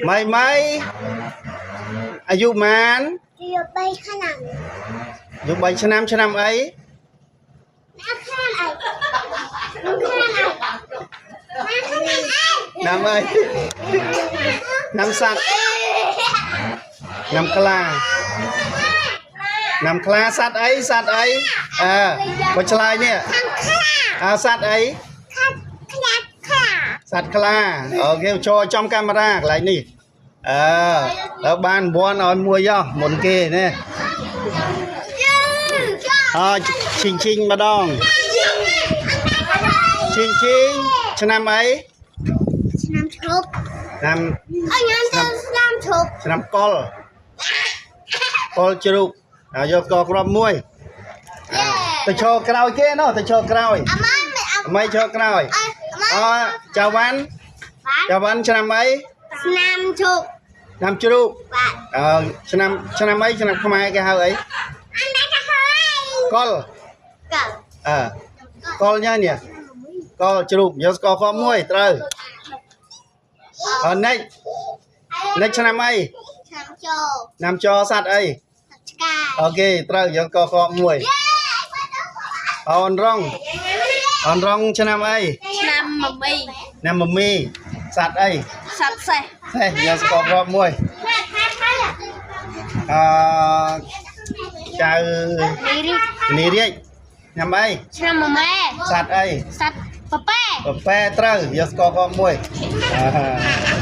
ម៉ៃម៉ៃអាយុម៉ាន អាយុ3ឆ្នាំ អាយុ3ឆ្នាំឆ្នាំអី ឆ្នាំអីឆ្នាំអី ឆ្នាំអីឆ្នាំសត្វឆ្នាំខ្លាឆ្នាំខ្លាសត្វអីសត្វអីអើបើឆ្លើយនេះអើសត្វអីសត្វខ្លាអូខេចូលចំកាមេរ៉ាកន្លែងនេះអើដល់បានរង្វាន់ឲ្យមួយយោមុនគេនេះអើឈិងឈិងម្ដងឈិងឈិងឆ្នាំអី ឆ្នាំឈប់ ឆ្នាំ អញញ៉ាំទៅឆ្នាំឈប់ ឆ្នាំកុលកុលជ្រូកហើយយកកគ្រាប់មួយទៅឈរក្រោយគេណោះទៅឈរក្រោយ អាម៉ា អមិនឈរក្រោយអចៅវ៉ាន់ចៅវ៉ាន់ឆ្នាំអី ឆ្នាំឈប់ ឆ្នាំជ្រូក បាទ អឺឆ្នាំឆ្នាំអីឆ្នាំខ្មែរគេហៅអី អានេះគេហៅ កុល កុល អើកុលញ៉ានេះកុលជ្រូកយកស្ករគ្រាប់មួយត្រូវអនិចនិចឆ្នាំអី ឆ្នាំចូល ឆ្នាំចសត្វអី សត្វឆ្កែ អូខេត្រូវយកកគ្រាប់មួយអូនរងអូនរងឆ្នាំអី ឆ្នាំមមី ឆ្នាំមមីសត្វអី សត្វសេះ សេះយកស្ករគ្រាប់មួយអឺចៅ នេះរី នេះរាជឆ្នាំអី ឆ្នាំមម៉ែ សត្វអី សត្វប៉ប៉ែ ប៉ប៉ែត្រូវយកស្ករគ្រាប់មួយអឺ